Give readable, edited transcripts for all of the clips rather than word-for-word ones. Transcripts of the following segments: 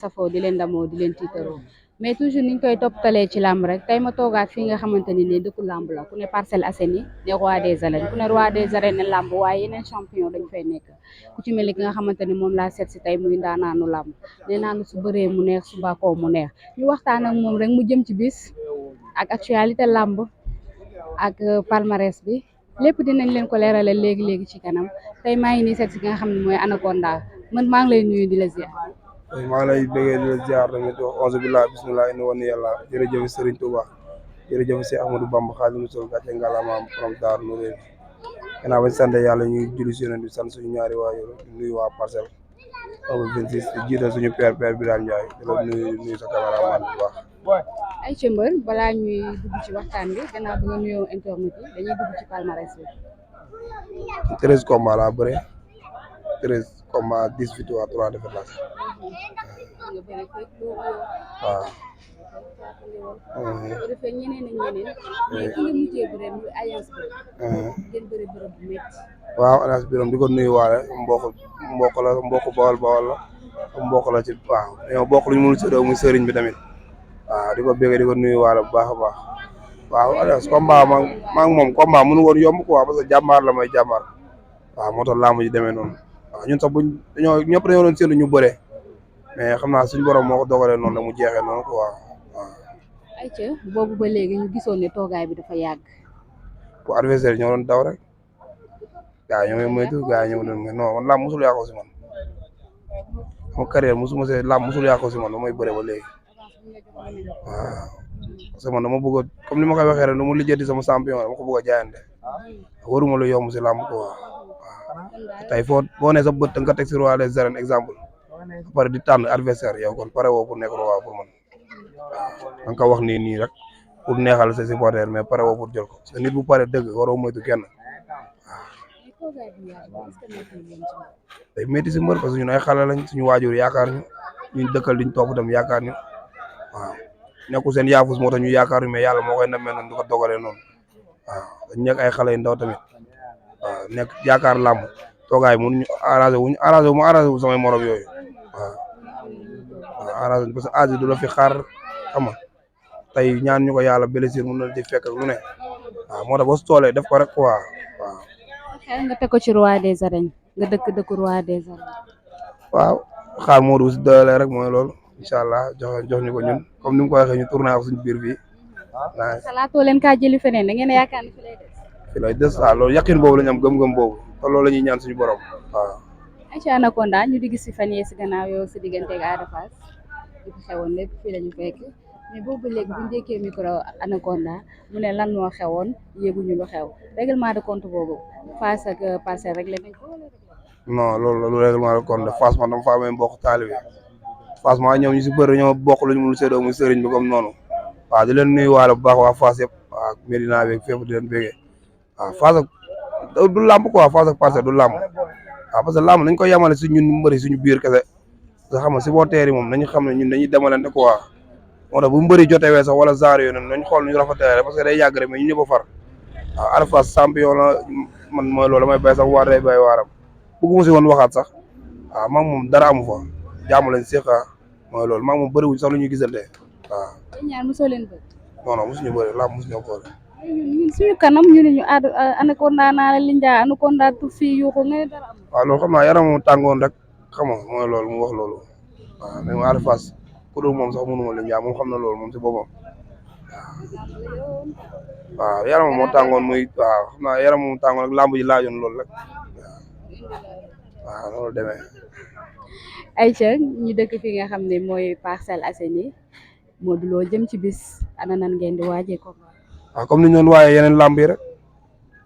safoo di leen ndamoo di leen tiitaroo mais toujours niñ koy toppatalee ci làmb rek tey ma toogaat fii nga xamante ni ne dëkku làmb la ku ne Parcelles Assainies ne roi des arènes ku ne roi des arènes ne làmb waaye yeneen champion dañ fay nekk ku ci mel ni ki nga xamante ni moom laa seet si tey muy ndaanaanu làmb nee naanu su bëree mu neex su bàkkoo mu neex ñu waxtaan ak moom rek mu jëm ci bis ak actualité làmb ak palmarès bi lépp dinañ leen ko leeralal léegi-léegi ci kanam tey maa ngi nii seet si ki nga xam ne mooy Anaconda man maa ngi lay nuyu di la ziar. maa ngi lay bëggee di la ziar tamit wax onze billah bismillah ina wan yàlla jërëjëf Serigne Touba jërëjëf Cheikh Ahmadou Bamba Xaadimu Rasuul gàcce ngalaamaam borom daaru nu réen gannaaw bañ sant yàlla ñuy julli si yonent bi sant suñu ñaari waajur nuyu waa Parcelles am 26 di jiital suñu père bi daan Njaay di la nuyu sa cameraman bu baax. ay ca mbër balaa ñuy dugg ci waxtaan bi gannaaw bi nga nuyoo internet yi dañuy dugg ci palmarès bi. 13 combats laa bëre 13 combats 10 victoires 3 défaites la. waaw. bu defee ñeneen ak ñeneen. mais ki nga mujjee bëre muy Alliance Birame. ngeen bëre bërëb bu métti. waaw Alliance Birame di ko nuyuwaale mbokk la mbokk bawal la mbokk la ci waaw dañoo bokk lu ñu mënul séddoo muy sëriñ bi tamit waaw di ko bëggee di ko nuyuwaale bu baax a baax waaw Alliance combat maa ngi moom combat mënu woon yomb quoi parce que jàmbaar la may jàmbaar waaw moo tax làmb ji demee noonu waaw ñun sax ñëpp dañoo doon séntu ñu bëre mais xam naa suñu borom moo ko dogalee noonu la mu jeexee noonu quoi waaw. ayca boobu ba léegi ñu gisoon ne toogaay bi dafa yàgg. pour adversaire ñoo doon daw rek gaa yi ñoo ngi moytu gaa yi ñoo doon non man làmb musul yàqoo si man sama carrière musuma see làmb musul yàqoo si man ba may bëre ba léegi waaw parce que man dama bëgg comme ni ma koy waxee rek nu mu lijjanti sama champion dama ko bëgg a jaayante waruma lu yomb si làmb quoi waaw tey boo nee sa bët nga teg si roi des arènes exemple ba pare di tànn adversaire yow kon pare woo pour nekk roi pour man waaw da nga ko wax nii rek pour neexal sa supporter mais pare woo pour jël ko parce que nit bu pare dëgg waroo moytu kenn waaw. day métti si mbër parce que ñun ay xale lañ suñu waajur yaakaar ñu ñun dëkkal diñ topp tam yaakaar ñu waaw nekkul seen yaafus moo tax ñu yaakaar ñu mais yàlla moo koy namee noonu du ko dogalee noonu waaw dañ nekk ay xale yu ndaw tamit waaw nekk yaakaar làmb toogaay mënuñu arrangé wu samay morom yooyu waaw arrangé parce que âge du la fi xaar xam nga tey ñaan ñu ko yàlla blessure mun na di fekk ak lu ne waaw moo tax boo toolee def ko rek quoi waaw. xëy nga teg ko ci roi des arènes nga dëkk roi des arènes. waaw xaar moo du si doole rek mooy loolu incha allah jox ñu ko ñun comme ni mu ko waxee ñu tourné ak suñu biir fii. salaatoo leen kaa jëli feneen da ngeen a yaakaar ne fi lay des. fi lay des waaw loolu yaqin boobu la ñu am gëm-gëm boobu te loolu la ñuy ñaan suñu borom waaw. ayca Anaconda ñu di gis si fan yee si gannaaw yow si diggante ak Ada Fass di fi xewoon lépp fii la ñu fekk mais boobu léegi bu ñu dékkee micro Anaconda mu ne lan moo xewoon yéeguñu lu xew règlement de compte boobu Fass ak Parcelles rek lañ ko. non loolu règlement de compte Fass man dama fa amee mbokk taalibe Fass maa ñoom ñu si bëri ñoo bokk lu ñu mënul séddoo muy sëriñ bi comme noonu waaw di leen nuyuwaale bu baax waa Fass yëpp waaw Medina beeg fépp di leen bégee waaw Fass ak du làmb quoi Fass ak Parcelles du làmb waaw parce que làmb nañ ko yemale si ñun mbëri suñu biir kese nga xam ne supporters yi moom nañu xam ne ñun dañuy demalante quoi moo tax bu mbëri jotewee sax wala genre yooyu noonu nañ xool ñu rafetee parce que day yàgg rek mais ñu ñëpp a far waaw Ada Fass champion la man mooy loolu damay bay sax waar day bay waaram bëgguma si woon waxaat sax waaw maa moom dara amu fa jaamu lañ seq mooy loolu maa moom bëriwuñ sax lu ñuy gisante waaw. ñaar mosoo leen bëri. non non mosuñu bëri laa mosuñu boole. ñun suñu kanam ñu ne ñu Anaconda naa la Linja Anaconda tu fii yuuxu nga ne dara am. waaw loolu xam naa yaram moom tàngoon rek xam nga mooy loolu mu wax loolu waaw mais Ada Fass ku dul moom sax mënuma Linja moom xam na loolu moom si boppam waaw yaram moo tàngoon muy waaw xam naa yaram moom tàngoon rek lamb ji laajoon loolu rek waaw loolu demee. Aïcha ñu dëkk fi nga xam ne mooy Parcelles Assainies Modou Lo jëm ci bis ana nan ngeen di waajee ko. waaw comme ni ñu doon waayee yeneen lamb yi rek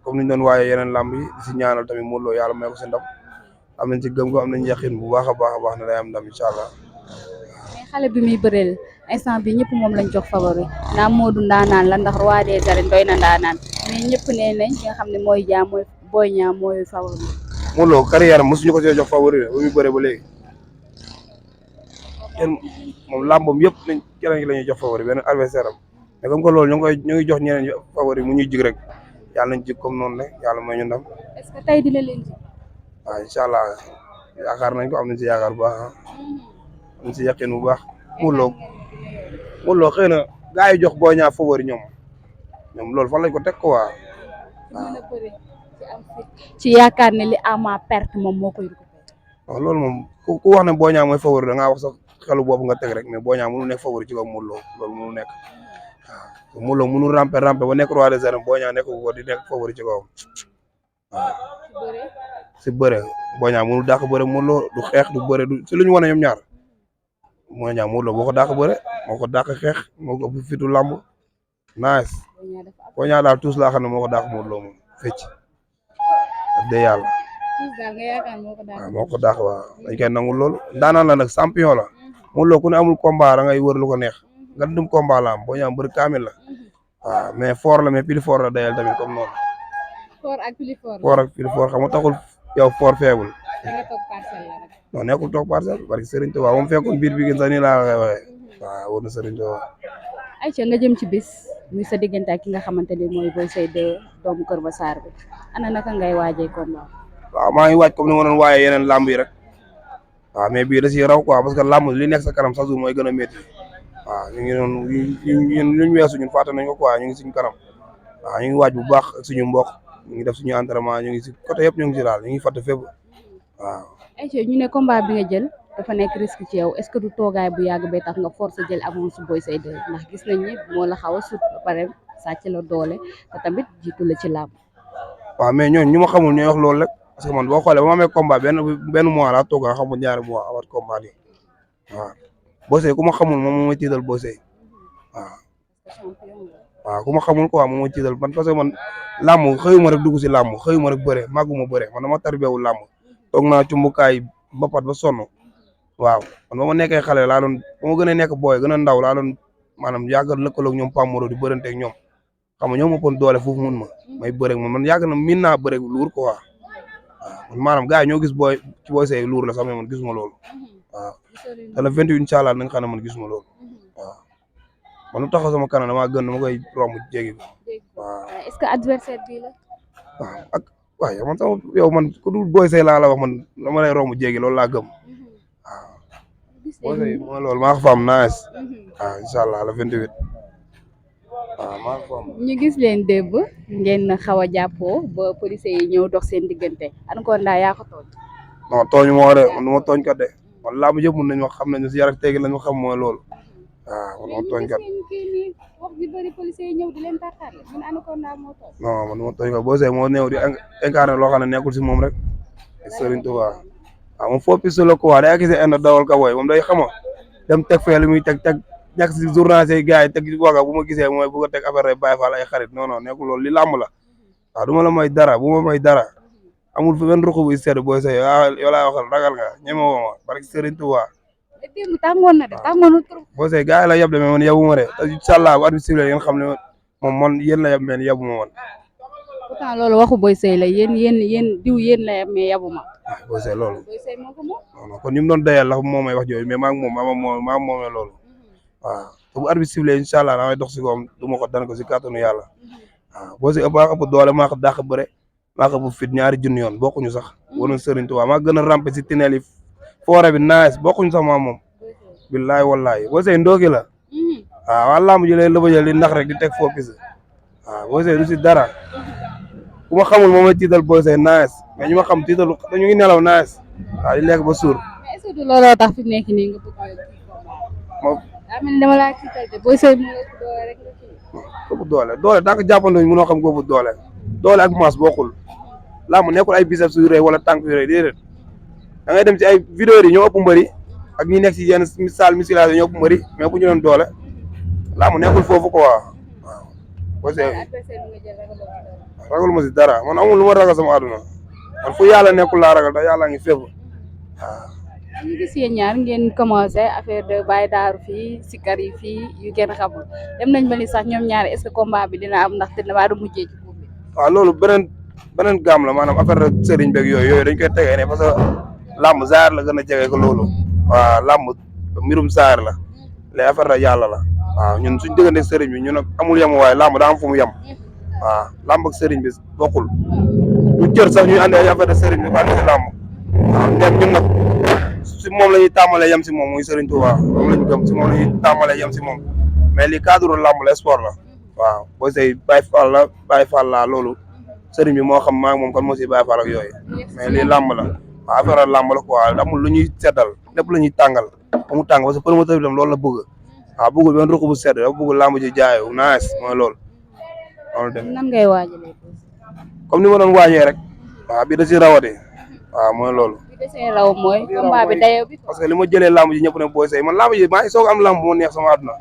comme ni ñu doon waayee yeneen lamb yi di si ñaanal tamit Modou Lo yàlla may ko si ndam am nañ ci gëm ko am nañ yaqin bu baax a baax ne day am ndam incha allah. mais xale bi muy bëreel instant bi ñëpp moom lañ jox favori naa Modou ndaanaan la ndax roi des arènes doy na ndaanaan mais ñëpp nee nañ ki nga xam ne mooy Dia mooy Boy Niang mooy favori. Modou Lo carrière am mosuñu ko see jox favori ba muy bëree ba léegi kenn moom làmbam yëpp nañ keneen ki la ñuy jox favori benn adversaire am mais comme que loolu ñu ngi jox ñeneen favori mu ñuy jig rek yàlla nañ jig comme noonu rek yàlla may ñu ndam. est-ce que tey dina leen ji. waaw incha allah yaakaar nañ ko am nañ si yaakaar bu baax ñu si yaqin bu baax. Modou Lo xëy na gars yi jox Boy Niang favori ñoom loolu fan lañ ko teg quoi. ci yaakaar ne li Ama perte moom moo koy récupéré. waaw loolu moom ku wax ne Boy Niang mooy favori da ngaa wax sax xelu boobu nga teg rek mais Boy Niang mënu nekk favori ci kaw Modou Lo loolu mënu nekk waaw Modou Lo mënu ramper ba nekk roi des arènes Boy Niang nekk ko di nekk favori ci kawam waaw. si bëre Boy Niang mënu dàq bëre Modou Lo du xeex du bëre du si lu ñu wane ñoom ñaar Boy Niang Modou Lo boo ko dàq bëre moo ko dàq xeex moo ko ëpp fitu làmb nice Boy Niang daal tous laa xam ne moo ko dàq Modou Lo moom fecc de yàlla waaw moo ko dàq waaw dañ koy nangul loolu daanaan la nag champion la Modou Lo ku ne amul combat da ngay wër lu ko neex nga dum combat la am Boy Niang bëri kaamil la waaw mais fort la mais plus fort la dayal tamit comme noonu fort ak plus fort xam nga taxul yow fort faible non nekkul toog parcelle parce que Serigne Touba moom fekkoon biir bi gën sax nii laa la koy waxee waaw wër na Serigne Touba. Aïcha nga jëm ci bis muy sa diggante ak ki nga xamante ni mooy Boy Seye 2 doomu Kër Massar bi ana naka ngay waajee combat. waaw maa ngi waaj comme ni ma doon waayee yeneen làmb yi rek waaw mais bii da ciy raw quoi parce que làmb li nekk sa kanam chaque jour mooy gën a métti waaw ñu ngi noonu ñu weesu ñun fàtte nañ ko quoi ñu ngi suñu kanam waaw ñu ngi waaj bu baax ak suñu mbokk ñu ngi def suñu entraînement ñu ngi si côté yëpp ñu ngi si daal ñu ngi fàtte fépp waaw. Aïcha ñu ne combat bi nga jël dafa nekk risque ci yow est-ce que du toogaay bu yàgg bay tax nga force jël avance Boy Seye 2 ndax gis nañ ni moo la xaw a sut ba pare sàcc la doole te tamit jiitu la ci làmb. waaw mais ñooñu ñu ma xamul ñooy wax loolu rek parce que man boo xoolee ba ma amee combat benn mois laa toog a xamul ñaari mois awaat combat yi waaw Boy Seye ku ma xamul moom moo may tiital Boy Seye waaw. waaw ku ma xamul quoi moom moo tiital man parce que man làmb xëyuma rek dugg si làmb xëyuma rek bëre màgguma bëre man dama tarbeewul làmb toog naa cumbukaay mbapat ba sonn waaw man ba ma nekkee xale laa doon ba ma gën a nekk booy gën a ndaw laa doon maanaam yàgg lëkkaloog ñoom Pam Moro di bëranteeg ñoom xam nga ñoom ëppoon doole foofu mun ma may bëreeg man yàgg na miin naa bëreeg luur quoi waaw man maanaam gars yi ñoo gis booy ci Boy Seye luur la sax mais man gisuma loolu waaw te le 28 incha allah na nga xam ne man gisuma loolu waaw man lu taxaw sama kanam damaa gën dama koy romb jéggi ko waaw. est-ce que adversaire bi la. waaw ak waaye man sama yow man ku dul Boy Seye laa la wax man dama lay romb jéggi loolu laa gëm waaw. Boy Seye mooy loolu maa ko fa am nice waaw incha allah le 28 waaw maa ko fa am. ñu gis leen démb ngeen xaw a jàppoo ba police yi ñëw dox seen diggante Anaconda yaa ko tooñ. non tooñu moo de man du ma tooñ kat de man laa mu yëpp mun nañu wax xam nañu si yar ak teggi lañu xam mooy loolu waaw man du ma tooñ kat. wax ji bëri police yi ñëw di leen tàkkaale ñun Anaconda moo tooñ. non man du ma tooñ kat Boy Seye moo ñëw di incarné loo xam ne nekkul si moom rek Serigne Touba waaw moom foo piste la quoi day gisee indi dawal ka booy moom day xama dem teg fee lu muy teg ñàkk si journaliste yi gars yi teg waga bu ma gisee mooy bu ko teg affaire rek bàyyi faal ay xarit non non nekkul loolu li làmb la waaw du ma la may dara bu ma may dara amul fi benn ruq buy sedd Boy Seye yow laay waxal ragal nga ñeme woo ma barke Serigne Touba. démb tàngoon na de tàngoon na trop. Boy Seye gars yi la yab de mais man yabu ma de te incha allah bu at bi sifflé ngeen xam ne moom man yéen la yab mais yabu ma woon. pourtant loolu waxu Boy Seye la yéen diw yéen la yab mais yabu ma. waaw Boy Seye loolu. Boy Seye moo ko moom. non non kon ni mu doon dayal la moom may wax jooju mais maa ngi moomee loolu waaw te bu at bi sifflé incha allah damay dox si koom du ma ko dana ko si kàttanu yàlla waaw Boy Seye ëpp doole maa ko dàq bëre maa ko bu fit ñaari junni yoon bokkuñu sax wala Serigne Touba maa gën a rampe si tineel yi foore bi nice bokkuñu sax maa moom billaay wallaay Boy Seye ndooki la waaw waa lamb ji lay lëbëjal di nax rek di teg foo pis waaw Boy Seye du si dara ku ma xamul moom may tiital Boy Seye nice mais ñu ma xam tiitalu dañu ngi nelaw nice waaw di lekk ba suur. mais est-ce que looloo tax fi mu nekk nii nga bëgg moom daa mel ni dama laa tiital de Boy Seye moo ëpp doole rek nga kii. ëpp doole daa ko jàppandoo mënoo xam ko ëpp doole ak masse bokkul lamb nekkul ay biceps yu rëy wala tànk yu rëy déedéet da ngay dem ci ay vidéo yi ñoo ëpp mbëri ak ñi nekk ci yenn salle musculation ñoo ëpp mbëri mais bu ñu doon doole lamb nekkul foofu quoi waaw. Boy Seye ragal ma si dara man amul lu ma ragal sama àdduna man fu yàlla nekkul laa ragal da yàlla ngi fépp waaw. ñu gis yéen ñaar ngeen commencé affaire de Baye Daaru fii sikar yi fii yu kenn xamul dem nañ ba ni sax ñoom ñaar est-ce que combat bi dina am ndax dina waa du mujjee ci buub bi. waaw loolu beneen gaam la maanaam affaire de sëriñ beeg yooyu dañ koy tegee ne parce que làmb zaar la gën a jege ko loolu waaw làmb mbirum zaar la les affaire de yàlla la waaw ñun suñ diggante sëriñ bi ñun amul yem waaye làmb daa am fu mu yem waaw làmb ak sëriñ bi bokkul du jër sax ñuy andi ay affaire de sëriñ bi ba andi si làmb waaw ñun nag si moom la ñuy tàmbalee yem si moom muy Serigne Touba moom la ñu gëm si moom la ñuy tàmbalee yem si moom mais li cadre làmb la sport la waaw Boy Seye Baye Fall la Baye Fall la loolu Serigne bi moo xam maa ngi moom kan moo si Baye Fall ak yooyu mais lii làmb la waaw affaire làmb la quoi amul lu ñuy seddal lépp la ñuy tàngal ba mu tàng parce que promoteur bi tam loolu la bëgg waaw bëggul benn ruq bu sedd dafa bëgg làmb ji jaayu nice mooy loolu dem nan ngay waajalee comme ni ma doon waajee rek waaw bi da si rawati waaw mooy loolu bi desee raw mooy combat bi dayo bi parce que li ma jëlee làmb ji ñëpp ne Boy Seye man làmb ji maa ngi soog am làmb moo neex sama àdduna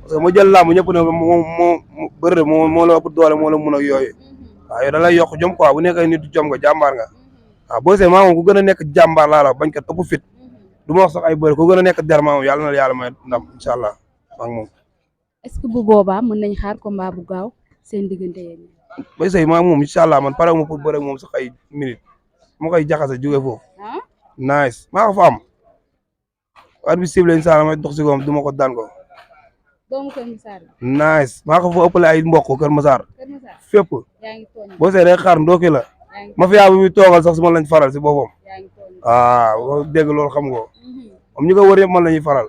parce que ma jël làmb ñëpp ne moo bëri moo la ëpp doole moo la mun ak yooyu waaw yow da lay yokk jom quoi bu nekkee nit jom nga jàmbaar nga waaw Boy Seye maa moom ku gën a nekk jàmbaar laa la bañ kat ëpp fit du ma wax sax ay bëri ku gën a nekk der maa moom yàlla na yàlla may ndam incha allah maa ngi moom est-ce que bu boobaa mën nañ xaar combat bu gaaw seen diggante yéen Boy Seye maa moom incha allah man pare ma pour bëre moom sax ay minute ma koy jaxase jóge foofu nice maa ko fa am war bi cible incha allah may dox si koom du ma ko daan ko doomu Kër Massar nice maa ko fa ëppale ay mbokk Kër Massar fépp yaa ngi tooñ Boy Seye day xaar ndooki la ma fi yaa bi muy toogal sax si man lañ faral si boppam waaw dégg loolu xam nga am ñu ko wër yëpp man la ñuy faral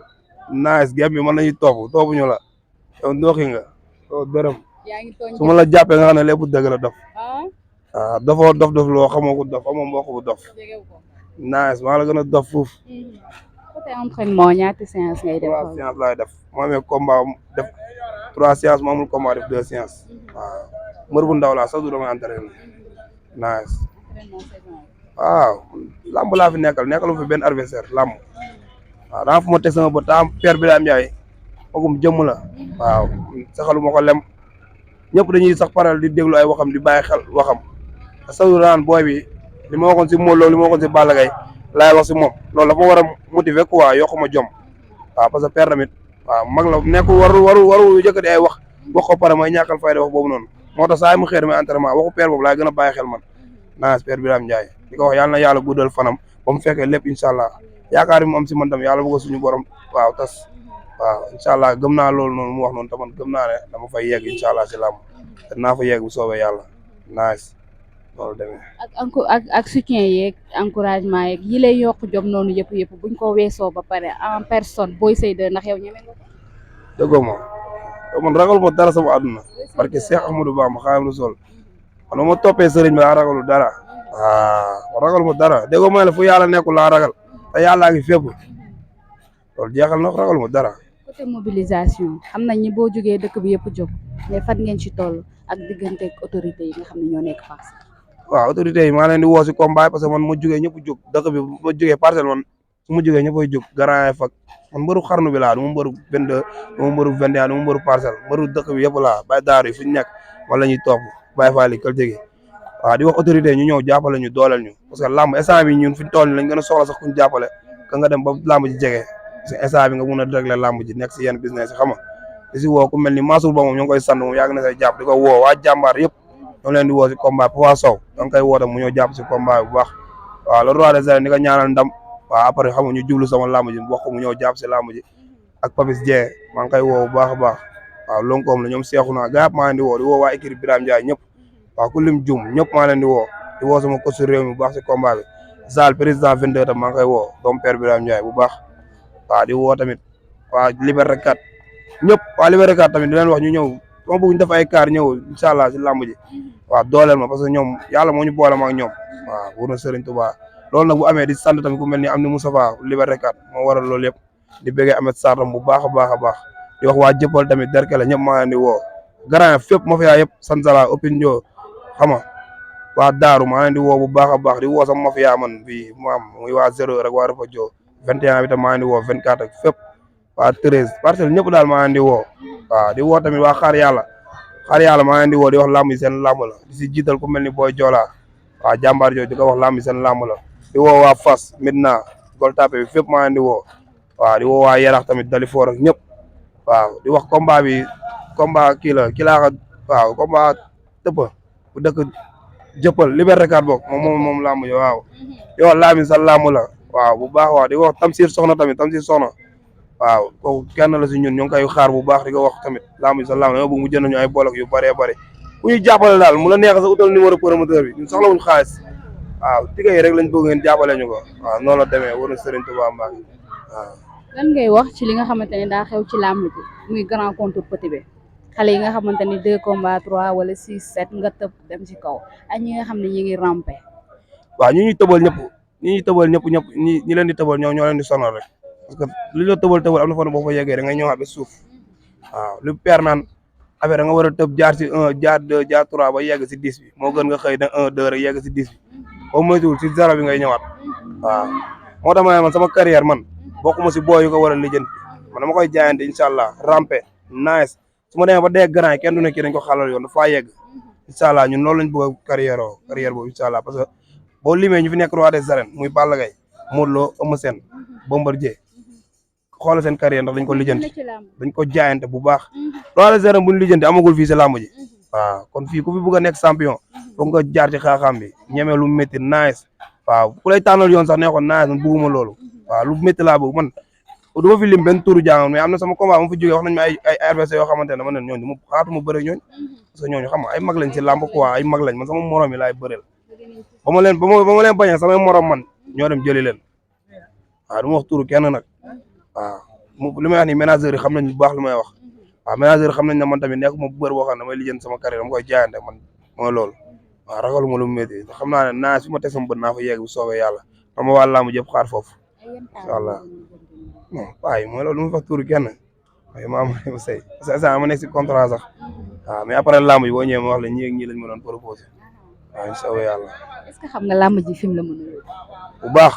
nice gem bi man la ñuy topp ñu la yow ndooki nga yow dërëm su ma la jàppee nga xam ne lépp dëgg la dof waaw dofoo dof loo xamoo ko dof amoo mbokk bu dof nice maa la gën a dof fuuf côté entraînement ñaata séance ngay def 3 séances laay def moo amee combat def 3 séances moo amul combat def 2 séances waaw mbër bu ndaw laa sax du damay entraîné nice waaw lamb laa fi nekkalu fi benn adversaire lamb waaw daa fu ma teg sama bët daa am père bi daam Njaay magum jëmm la waaw saxalu ma ko lem ñëpp dañuy sax paral di déglu ay waxam di bàyyi xel waxam sax du daan booy bi li ma waxoon si Modou Lo li ma waxoon si Balla Gaye laay wax si moom loolu dafa war a motiver quoi yokku ma jom waaw parce que père tamit waaw mag la nekkul waru jëkkati ay wax ko pare may ñàkkal fayda wax boobu noonu moo tax saa yi mu xëy damay entraînement waxu père boobu laay gën a bàyyi xel man naas père Birame Ndiaye di ko wax yàlla na yàlla guddal fanam ba mu fekkee lépp incha allah yaakaar mu am si man tam yàlla bëgg suñu borom waaw tas waaw incha allah gëm naa loolu noonu mu wax noonu taman gëm naa ne dama fay yegg incha allah si làmb te naa fa yegg bu soobee yàlla naas loolu demee ak soutien yeeg encouragement yeeg yi lay yokk jom noonu yëpp buñ ko weesoo ba pare en personne Boy Seye 2 ndax yow ñeme nga ko dëggoo ma yow man ragal ma dara sama àdduna parce que Cheikh Ahmadou Bamba Xaadimu Rasuul man ma toppee sëriñ bi laa ragalu dara waaw ragal ma dara déggoo ma la fu yàlla nekkul laa ragal te yàllaa ngi fépp loolu jeexal na ragal ma dara côté mobilisation xam nañ ni boo jógee dëkk bi yëpp jóg mais fan ngeen ci toll ak diggante ak autorités yi nga xam ne ñoo nekk Fass waaw autorités yi maa leen di woo si combat parce que man ma jógee ñëpp jóg dëkk bi ma jógee parcelle man su ma jógee ñëppay jóg Grand Yoff man mbëru xarnu bi laa du ma mbëru 22 du ma mbëru 21 du ma mbëru parcelle mbëru dëkk bi yëpp laa bay daaru yi fu ñu nekk man la ñuy topp Baye Fall yi kël jege waaw di wax autorité ñu ñëw jàppale ñu dooleel ñu parce que lamb instant bi ñun fi ñu toll nii lañ gën a soxla sax kuñ jàppale ka nga dem ba lamb ji jege parce que instant bi nga mun a régler lamb ji nekk si yenn business yi xam nga di si woo ku mel ni Mansour Ba moom ñu ngi koy sant moom yàgg na say jàpp di ko woo waa jàmbaar yëpp ñoo leen di woo si combat Papa Sow da nga koy woo tam mu ñëw jàpp si combat bu baax waaw le roi des arènes ni ko ñaanal ndam waaw après xam nga ñu jublu sama lamb ji wax ko mu ñëw jàpp si lamb ji ak Papis Dieng maa ngi koy woo bu baax a baax waaw lonkoom la ñoom seexu naa gaa yëpp maa leen di woo waa équipe Birame Ndiaye ñëpp waaw ku lim jum ñëpp maa leen di woo sama coach réew mi bu baax si combat bi Zal président 22 tam maa ngi koy woo doomu père Birame Ndiaye bu baax waaw di woo tamit waa Liberté 4 ñëpp waa Liberté 4 tamit di leen wax ñu ñëw ma bëgg ñu def ay kaar ñëw incha allah si lamb ji waaw dooleel ma parce que ñoom yàlla moo ñu boole ma ak ñoom waaw wóor na Serigne Touba loolu nag bu amee di sant tamit ku mel ni am ni Moustapha Liberté 4 moo waral loolu yëpp di bëggee Ahmed Sarr tam bu baax a baax a baax di wax waa jëppal tamit derkele ñëpp maa leen di woo Grand fépp ma fiyaa yëpp Sansala Opinio xam nga waa Daaru maa leen di woo bu baax a baax di woo sama mafia man fii mu am muy waa 0 rek waa Rafa Dio 21 bi tam maa leen di woo 24 ak fépp waa 13 parcelle ñëpp daal maa leen di woo waaw di woo tamit waa xaar yàlla maa leen di woo di wax lamb yi seen lamb la di si jiital ku mel ni Boy Joola waaw jàmbaar jooju di ko wax lamb yi seen lamb la di woo waa Fass Medina Gueule Tapée bi fépp maa leen di woo waaw di woo waa Yarax tamit Dalifor ak ñëpp waaw di wax combat bi combat kii la kii laa waaw combat tëpp bu dëkk jëppal Liberté 4 bokk moom lamb yi waaw di wax lamb yi sa lamb la waaw bu baax waaw di wax Tamsir Soxna tamit Tamsir Soxna waaw kooku kenn la si ñun ñu ngi koy xaar bu baax di ko wax tamit lamb yi sa lamb dama bëgg mu jënd ñu ay bolok yu bëree bëri ku ñuy jàppale daal mu la neex sa utal numéro promoteur bi ñun soxla wuñ xaalis waaw tigay rek lañ bëgg ngeen jàppale ñu ko waaw noonu la demee war na Serigne Touba Mbacke waaw. lan ngay wax ci li nga xamante ne daa xew ci làmb ji muy grand contre petit bi xale yi nga xamante ni 2 combats 3 wala 6 7 nga tëb dem ci kaw ak ñi nga xam ne ñi ngi rampe. waaw ñi ñuy tëbal ñëpp ñi leen di tëbal ñoo leen di sonal rek parce que li la tëbal am na fa ne boo fa yeggee da ngay ñëwaat ba suuf waaw lu père naan affaire da nga war a tëb jaar ci 1 jaar 2 jaar 3 ba yegg si 10 bi moo gën nga xëy na 1 2 rek yegg si 10 bi boo moytuwul si 0 bi ngay ñëwaat waaw moo tax ma ne man sama carrière man bokkuma si booy yu ko war a lijjanti man dama koy jaayante incha allah rampe nice su ma demee ba dee grand kenn du ne kii dañ ko xalal yoon dafaa yegg incha allah ñun loolu lañ bëgg carrière boobu incha allah parce que boo limee ñu fi nekk roi des arènes muy Balla Gaye Modou Lo Eumeu Sène Bombardier xoolal seen carrière ndax dañ ko lijjanti dañ ko jaayante bu baax roi des arènes bu ñu lijjanti amagul fii si làmb ji waaw kon fii ku fi bëgg a nekk champion foog nga jaar ci xaaxaam bi ñeme lu métti nice waaw ku lay tànnal yoon sax nee ko nice man bëgguma loolu waaw lu métti laa bëgg man du ma fi lim benn turu jàngoon mais am na sama combat ma fa jógee wax nañ ma ay adversaires yoo xamante ne man ne ñooñu xaatuma bëre ñooñu parce que ñooñu xam nga ay mag lañ si làmb quoi ay mag lañ man sama morom yi laay bëreel ba ma leen bañee samay morom man ñoo dem jëli leen waaw du ma wax turu kenn nag waaw li may wax ni ménageurs yi xam nañ bu baax li may wax waaw ménageurs yi xam nañ ne man tamit nekkuma bër boo xam ne damay lijjanti sama carrière dama koy jaayante man mooy loolu waaw ragaluma lu mu métti xam naa ne naa fi ma teg sama bët naa fa yegg bu soobee yàlla dama waa làmb jëpp xaar foofu incha allah non waaye mooy loolu lu ma fa tuuru kenn waaye maa ma say sa ma nekk si contrat sax waaw mais après làmb yi boo ñëwee ma wax la ñii ak ñii lañ ma doon proposé waaw incha allah yàlla. est-ce que xam nga làmb ji fi mu la mën a yóbbu. bu baax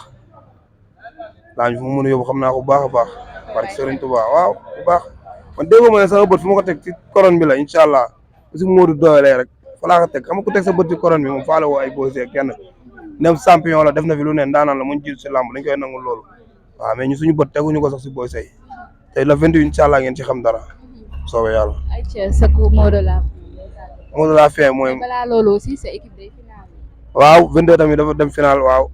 làmb ji fu mu mën a yóbbu xam naa ko bu baax a baax parce que Serigne Touba waaw bu baax man déggoo ma ne sama bët fu ma ko teg ci couronne bi la incha allah su Modou doyalee rek fa laa ko teg xam nga ku teg sa bët ci couronne bi moom faale woo ay boosé kenn nem champion la def na fi lu ne ndaanaan la muñ jiitu si làmb dañ koy nangul loolu waaw mais ñu suñu bët teguñu ko sax si Boy Seye tey le 28 incha allah ngeen ci xam dara soobee yàlla. ayca sa coup mot de la fin. mot de la fin mooy. balaa loolu aussi sa équipe day final. waaw 22 tamit dafa dem final waaw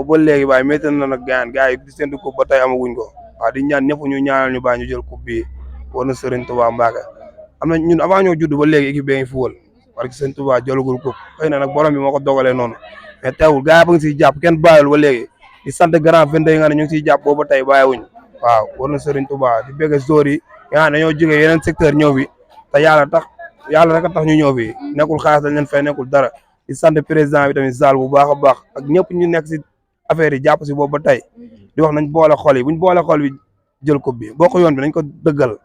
ba léegi waaye métti na nag gars yi di séntu ko ba tey amaguñ ko waaw di ñaan ñëpp ñu ñaanal ñu bàyyi ñu jël coupe bi war na Serigne Touba Mbacke am na ñun avant ñoo judd ba léegi équipe bee ngi fuwal parce que Serigne Touba jëlagul coupe xëy na nag borom bi moo ko dogalee noonu mais teewul gars yi ba ngi siy jàpp kenn bàyyil ba léegi di sant grand 22 yi nga ne ñu ngi siy jàpp boobu ba tey bàyyiwuñ waaw war na Serigne Touba di bëgg zoor yi nga xam ne dañoo jógee yeneen secteur ñëw fi te yàlla rek a tax ñu ñëw fi nekkul xaalis dañ leen fay nekkul dara di sant président bi tamit Zal bu baax a baax ak ñëpp ñu nekk si affaire yi jàpp si boobu ba tey di wax nañ boole xol yi buñ boole xol bi jël coupe bi bokk yoon bi nañ ko dëggal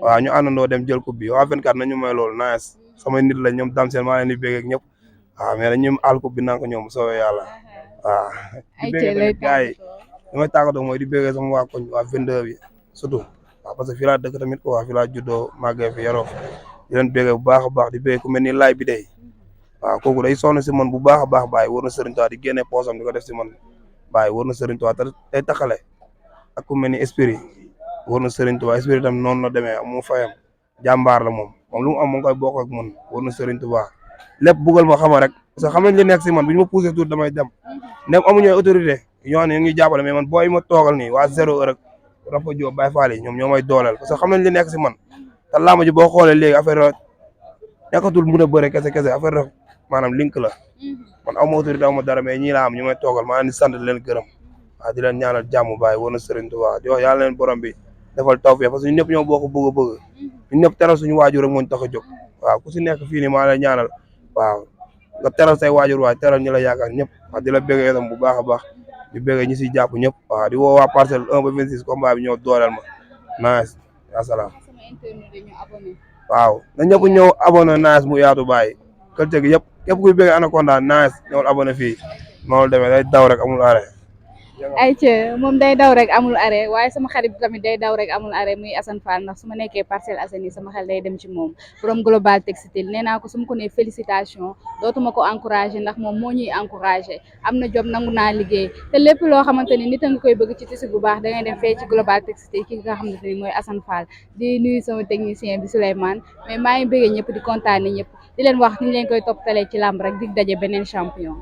waaw ñu àndandoo dem jël coupe bi waa 24 nañu may loolu nice samay nit la ñoom dam seen maa leen di bëgg ak ñëpp waaw mais dañu àll coupe bi naa ko ñoom soobee yàlla waaw di bëgg gars yi li may tàggatoo mooy di bëgg sama waa koñ waa 22 bi surtout waaw parce que fii laa dëkk tamit ko waa fii laa juddoo màggee fi yaroo di leen bëgg bu baax a baax di bëgg ku mel ni laay bi day waaw kooku day sonn si man bu baax a baax bàyyi war na Serigne Touba di génne poosam di ko def si man bàyyi war na Serigne Touba te day taxale ak ku mel ni esprit war na Serigne Touba esprit tam noonu la demee mu fayam jàmbaar la moom lu mu am mu ngi koy bokk ak man war na Serigne Touba lépp buggal ma xama rek parce que xam nañ li nekk si man bu ñu ma poussé tuuti damay dem nem amuñu autorité ñoo ne ñu ngi jàppale mais man booy ma toogal nii waa 0 heure ak Rafa Diop Baye Fall yi ñoom ñoo may dooleel parce que xam nañ li nekk si man te làmb ji boo xoolee léegi affaire nekkatul mun a bëre kese affaire maanaam link la man aw ma autorité aw ma dara mais ñii laa am ñu may toogal maa leen di sant di leen gërëm waaw di leen ñaanal jàmm baay war na Serigne Touba di wax yàlla leen borom bi defal tawfeex parce que ñun ñëpp ñoo bokk bëgg ñun ñëpp teral suñu waajur rek moo ñu tax a jóg waaw ku si nekk fii nii maa lay ñaanal waaw nga teral say waajur waay teral ñu la yaakaar ñëpp waaw di la bëggee itam bu baax a baax di bëggee ñi siy jàpp ñëpp waaw di woo waa parcelle 1 ba 26 combat bi ñëw dooleel ma nice asalaam waaw na ñëpp ñëw abonné nice mu yaatu baay culture gi yëpp képp kuy bëgg Anaconda nice ñëwal abonné fii noonu demee day daw rek amul arrêt ayca moom day daw rek amul arrêt waaye sama xarit tamit day daw rek amul arrêt muy Assane Fall ndax su ma nekkee Parcelles Assainies sama xel day dem ci moom borom global textile nee naa ko su ma ko nee félicitation dootuma ko encouragé ndax moom moo ñuy encouragé am na job nangu naa liggéey te lépp loo xamante ni nit a nga koy bëgg ci tissu bu baax da ngay dem fee ci global textile ki nga xamante ni mooy Assane Fall di nuyu sama technicien bi Souleymane mais maa ngi bëggee ñëpp di kontaane ñëpp di leen wax ni ñu leen koy toppatalee ci làmb rek dig daje beneen champion